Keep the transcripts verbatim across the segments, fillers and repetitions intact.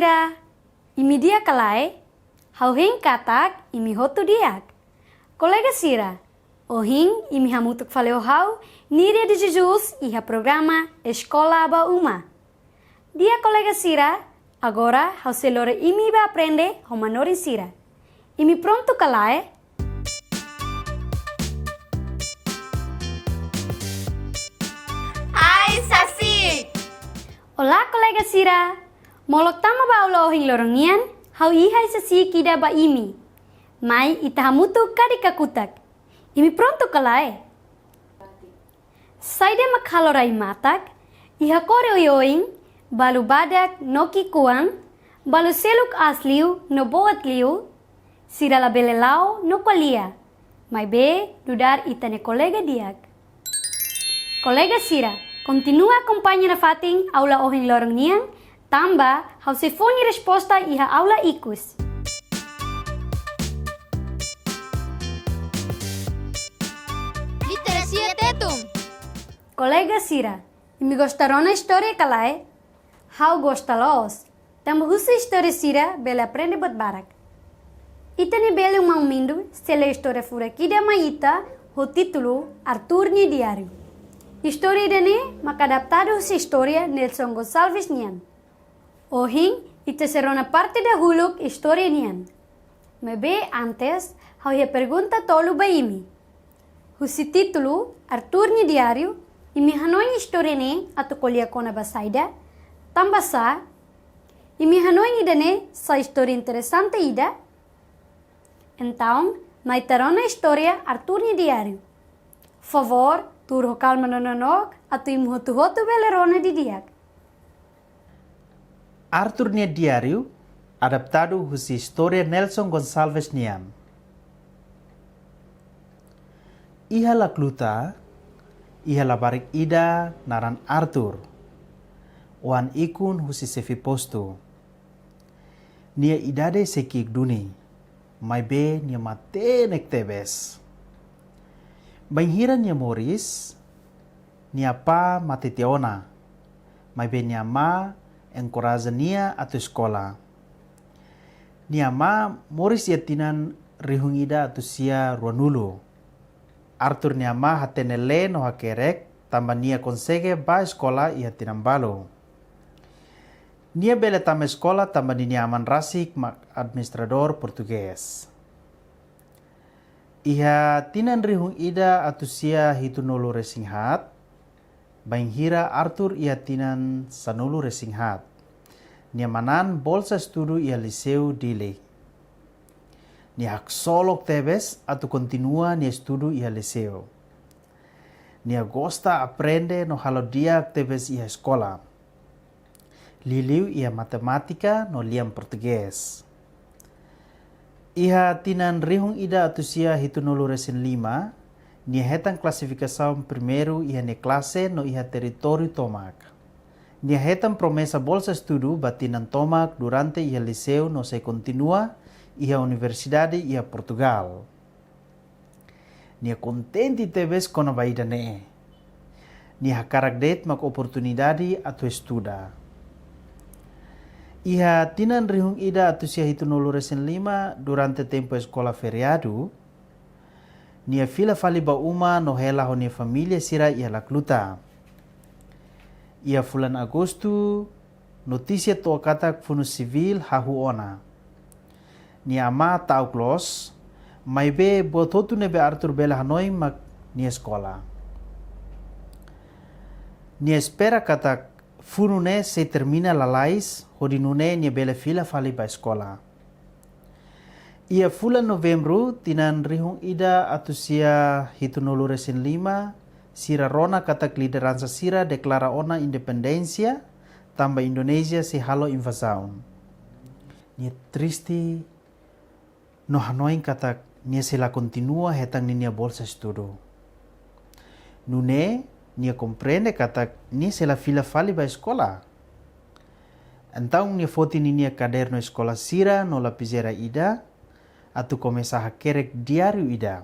Imi di'ak ka lae? Ha'u hein katak imi hotu di'ak. Kolega sira, ohin imi hamutuk fali ho ha'u, Niria de Jesus, iha programa Eskola ba Uma. Di'ak kolega sira, agora ha'u sei lori imi ba aprende ho manorin sira. Imi prontu ka lae? Ai-sasi'ik! Olá, kolega sira! Molok tama ba aula ohin loron nian, ha'u iha ai-sasi'ik ida ba imi. Mai ita hamutuk kadi kakutak. Imi prontu ka lae? Saida mak halo rai matak, iha kór oioin, balu badak no ki'ikoan, balu seluk aas liu no boot liu, sira labele la'o no ko'alia, maibé nu'udar ita-nia kolega di'ak. Kolega sira, kontinua akompaña nafatin aula ohin loron nian, tanba ha'u sei fó nia resposta iha aula ikus. Literasia Tetun. Kolega sira, imi gosta rona istória ka lae? Ha'u gosta loos. Tanba husi istória sira bele aprende buat barak. Ita-nia belun maun Mindo sei lee istória furak ida mai ita ho títulu Artur nia Diáriu. Istória ida-ne'e maka adaptadu husi istória Nelson Gonçalves nian. Ohin, ita sei rona parte dahuluk istória nian. Maibé antes, ha'u iha pergunta tolu ba imi. Husi títulu Artur nia Diáriu, imi hanoin istória ne'e atu ko'alia kona-ba saida? Tanba sá? Imi hanoin ida-ne'e sai istória interesante ida? Entaun, mai ita rona istória Artur nia Diáriu. Favór, tuur ho kalma no nonook, atu imi hotu-hotu bele rona didi'ak. Artur nia Diáriu, adaptadu husi istória Nelson Gonçalves nian. Iha Lacluta, iha labarik ida naran Artur, oan-ikun husi xefe postu. Nia idade sei ki'ik duni, maibé nia matenek tebes. Bainhira nia moris, nia apá mate tiha ona, maibé nia amá enkoraja nia atu eskola. Nia amá moris iha tinan rihun ida atus sia ruanulu. Artur nia amá hatene lee no hakerek, tanba nia konsege bá eskola iha tinan balu. Nia bele tama eskola tanba ninia aman rasik mak administradór portugés. Iha tinan rihun ida atus sia hitunulu resin haat, bainhira Artur iha tinan sanulu resin haat, nia manán bolsa estudu iha Liseu Dili. Nia haksolok tebes atu kontinua nia estudu iha Liseu. Nia gosta aprende no halo di'ak tebes iha eskola, liuliu iha matemátika no lian portugés. Iha tinan rihun ida atus sia hitunulu resin lima, nia hetan klasifikasaun primeiru iha nia klase no iha territóriu tomak. Nia hetan promesa bolsa estudu ba tinan tomak durante iha Liseu no sei kontinua iha universidade iha Portugal. Nia kontente tebes kona-ba ida-ne'e. Nia hakarak de'it mak oportunidade atu estuda. Iha tinan rihun ida atus sia hitunulu resin lima, durante tempu eskola feriadu, nia fila fali ba uma no hela ho nia família sira iha Lacluta. Iha fulan Agostu, notísia to'o katak funu sivíl hahú ona. Nia amá ta'uk loos, maibé buat hotu ne'ebé Artur bele hanoin mak nia eskola. Nia espera katak funu ne'e sei termina lalais, hodi nune'e nia bele fila fali ba eskola. Iha fulan Novembru, tinan rihun ida atus sia hitunulu resin lima, sira rona katak lideransa sira deklara ona independénsia, tanba Indonézia sei halo invazaun. Nia triste no hanoin katak nia sei la kontinua hetan ninia bolsa estudu. Nune'e, nia komprende katak nia sei la fila fali ba eskola. Entaun nia foti ninia kadernu eskola sira no lapizeira ida, atu komesa hakerek diáriu ida.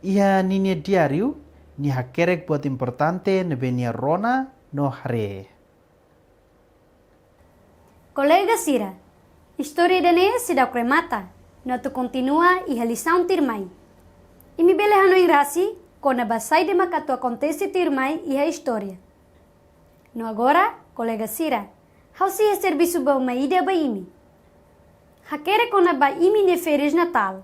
Iha ninia diáriu, nia hakerek buat importante ne'ebé nia rona no haree. Kolega sira, istória ida-ne'e seidauk remata, no atu kontinua iha lisaun tuirmai. Imi bele hanoin rasik kona-ba saida mak atu akontese tuirmai iha istória. No agora, kolega sira, ha'u sei iha servisu ba uma ida ba imi. Hakerek kona-ba imi-nia férias Natál.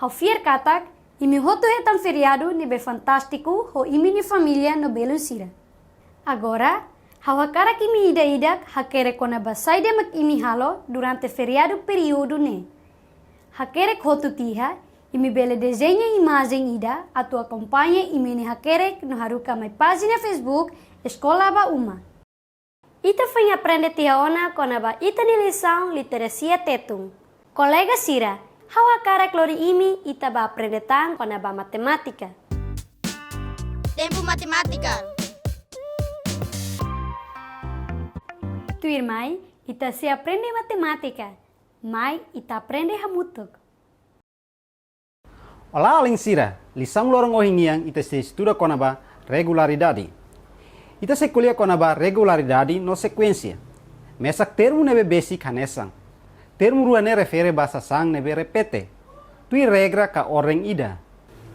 Ha'u fiar katak imi hotu hetan feriadu ne'ebé fantástiku ho imi-nia família no belun sira. Agora, ha'u hakarak imi ida-idak hakerek kona-ba saida mak imi halo durante feriadu períodu ne'e. Hakerek hotu tiha, imi bele dezeña imajen ida atu akompaña imi-nia hakerek no haruka mai pájina Facebook Eskola ba Uma. Ita foin aprende tiha ona kona-ba ita-nia lisaun literasia Tetun. Kolega sira, ha'u hakarak lori imi ita bá aprende tan kona-ba matemátika. Tempu matemátika. Tuirmai, ita sei aprende matemátika. Mai ita aprende hamutuk. Olá, alin sira. Lisaun loron ohin nian ita sei estuda kona-ba regularidade. Ita sei ko'alia kona-ba regularidade no sekuénsia. Mesak termu ne'ebé besik hanesan. Termu rua ne'e refere ba sasán ne'ebé repete, tuir regra ka orden ida.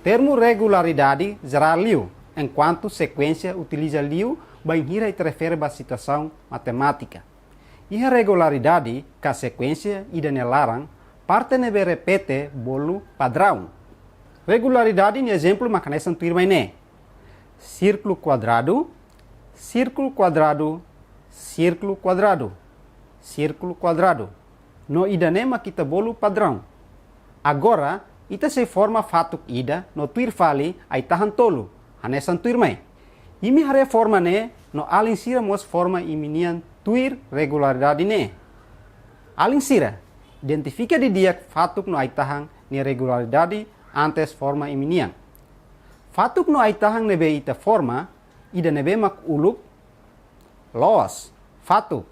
Termu regularidade jerál liu, enkuantu sekuénsia utiliza liu bainhira ita refere ba situasaun matemátika. Iha regularidade ka sekuénsia ida-ne'e laran, parte ne'ebé repete bolu padraun. Regularidade nia ezemplu mak hanesan tuirmai ne'e: sírkulu kuadradu, sírkulu kuadradu, sírkulu kuadradu, sírkulu kuadradu. No ida-ne'e mak ita bolu padraun. Agora, ita sei forma fatuk ida no tuir fali ai-tahan tolu, hanesan tuirmai. Imi haree forma ne'e no alin sira mós forma imi-nian tuir regularidade ne'e. Alin sira, identifika didi'ak fatuk no ai-tahan nia regularidade antes forma imi-nian. Fatuk no ai-tahan ne'ebé ita forma, ida ne'ebé mak uluk? Loos, fatuk.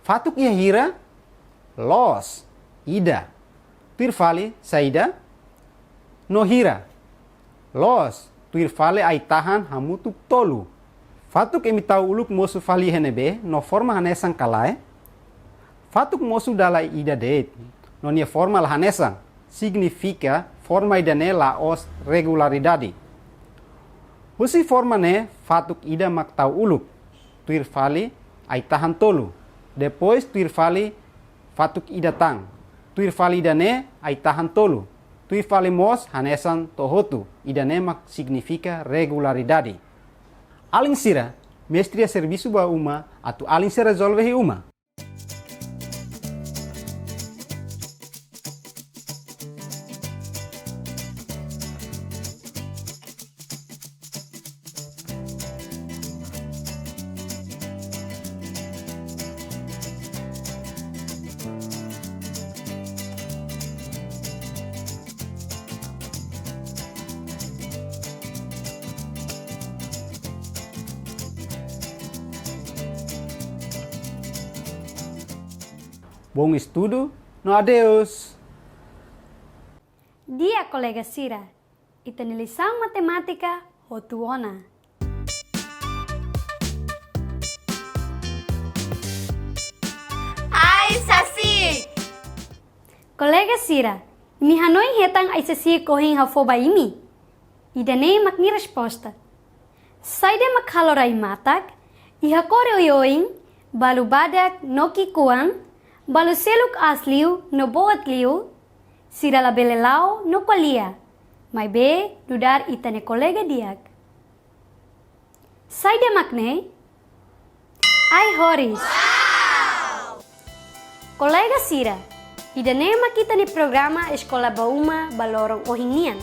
Fatuk iha hira? Loos, ida. Tuir fali saida? No hira? Loos, tuir fali ai-tahan hamutuk tolu. Fatuk imi tau uluk mosu fali iha ne'ebé no forma hanesan ka lae? Fatuk mosu dala ida de'it, no nia forma la hanesan, signifika forma ida-ne'e la'ós regularidade. Husi forma ne'e fatuk ida mak tau uluk, tuir fali ai-tahan tolu. Depois tuir fali fatuk ida tan. Tuir fali ida-ne'e ai-tahan tolu. Tuir fali mós hanesan to'o hotu, ida-ne'e mak signifika regularidade. Alin sira, mestre iha servisu ba uma atu alin sira rezolve iha uma. Bom estudo, no adeus. Di'ak kolega sira, ita-nia lisaun matemátika hotu ona. Ai-sasi'ik. Kolega sira, imi hanoin hetan ai-sasi'ik ohin ha'u fó ba imi? Ida-ne'e mak nia resposta. Saida mak halo rai-matak, iha kór oioin, balu badak no ki'ikoan, balu seluk aas liu no boot liu, sira labele la'o no ko'alia, maibé nu'udar ita-nia kolega di'ak. Saida mak ne'e? Ai-horis. Kolega sira, ida-ne'e mak ita-nia programa Eskola ba Uma ba loron ohin nian.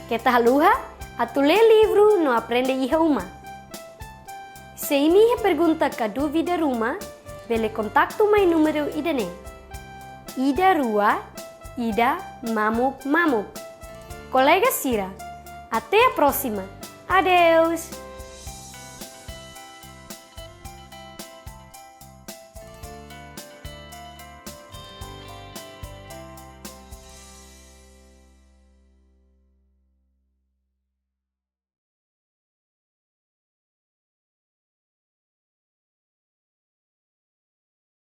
Keta haluha atu lee livru no aprende iha uma. Se imi iha pergunta ka dúvida ruma, bele kontaktu mai númeru ida-ne'e: ida rua, ida mamuk mamuk. Kolega sira, até a próxima. Adeus.